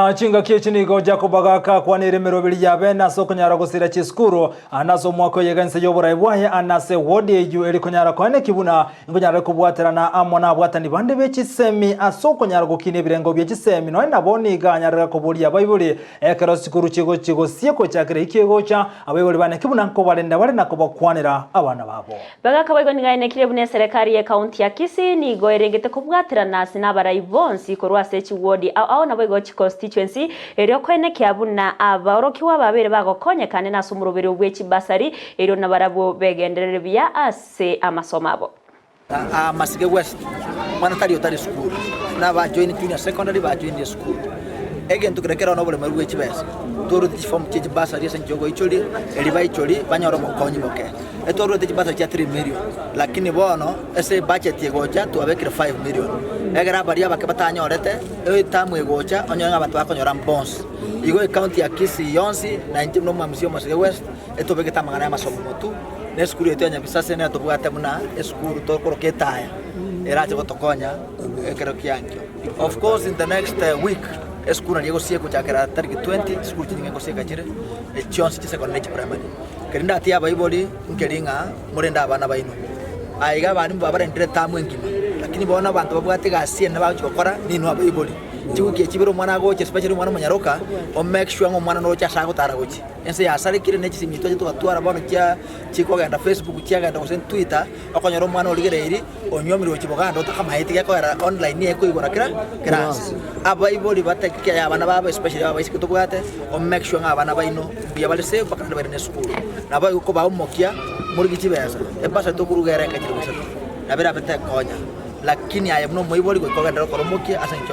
Na chingaki echi nigo Jakobo agaaka akwanere emeroberi y'abene ase okonyara gosira chisukuru, aande ase omwaka oye iga inse y'oborai bwaye, aande ase ewodi eyio eri konyara koeneki buna inkonyara kobwaterana amo nabwatani bande be chisemi ase okonyara gokinia ebirengo bie chisemi. Nonya nabo nigo anyarire koboria abaibori ekero chisukuru chigochia gosie gochakera eki egocha, abaibori baneki buna nkobarenda bare na kobakwanera abana babo. Bagaka boigo nigo aenekire buna eserekari y'ekaunti ya Kisii nigo erengete kobwaterana ase nabarai bonsi korwa ase chiwodi ao ao naboigo chiconstituency erio koenekia buna abaorokigwa ababeire bagokonyekane nase omoroberio bwe chibasari erio nabarabwo begenderere buya ase amasomo abo. Aa Masige West, omwana tari otari sukuru, buna ba join junior secondary ba joinire sukuru. Egento keria kere noboremeri bwe chibesa, twarwete chifomu chie chibasari ase enchera yogoichoria, erio baichorie banyore obokonyi boke. Etwarwete chibasari chia 3 million, lakini bono ase ebudget egocha twabekire 5 million, egere abaria abake batanyorete, etamu egocha onyore ng'a abanto bakonyora bonsi. Igo ecounty ya Kisii yonsi, na inche buna omwamisi o Masige West, etobegete amang'ana ya amasomo motwe, na esukuru yaito ya Nyabisase nero tobwate buna esukuru tokoroka etaya, erache gotokonya ekero kia ankio. Of course in the next week, esukuru naria egosieka gochakera tariki 20, chisukuru chinyinge ngosieka chire, chionsi chisecondary na chiprimary. Keria ndatie abaibori, nkeri ng'a morende abana baino. Aye iga abalimu babarendire etamu engima, lakini bono abanto babwate egasi enene bagochia gokora ninwe abaibori. Chiwiki echi ibere omwana agocha especially omwana omonyaroka, o make sure ng'a omwana noroche ase agotara gochia. Ense yasarekire ne chisimi twacha togatwara bono chia chikogenda Facebook chiagenda gose Twitter, okonyora omwana origereiri onyuomire gochia boganda otakamaeti gekogera online ekoigora kera kera ase. Abaibori batake care ya abana babo especially abaiseke tobwate, o make sure ng'a abana baino mbuya bare safe mpaka naende bairane esukuru. Nabo igo kobaa omokia morigie chibesa, ebasari tokoruga ere enka chilifu isato, nabo erabe tekonya, lakini aye buna omoibori goika ogenderere okore omokia ase eng'encho.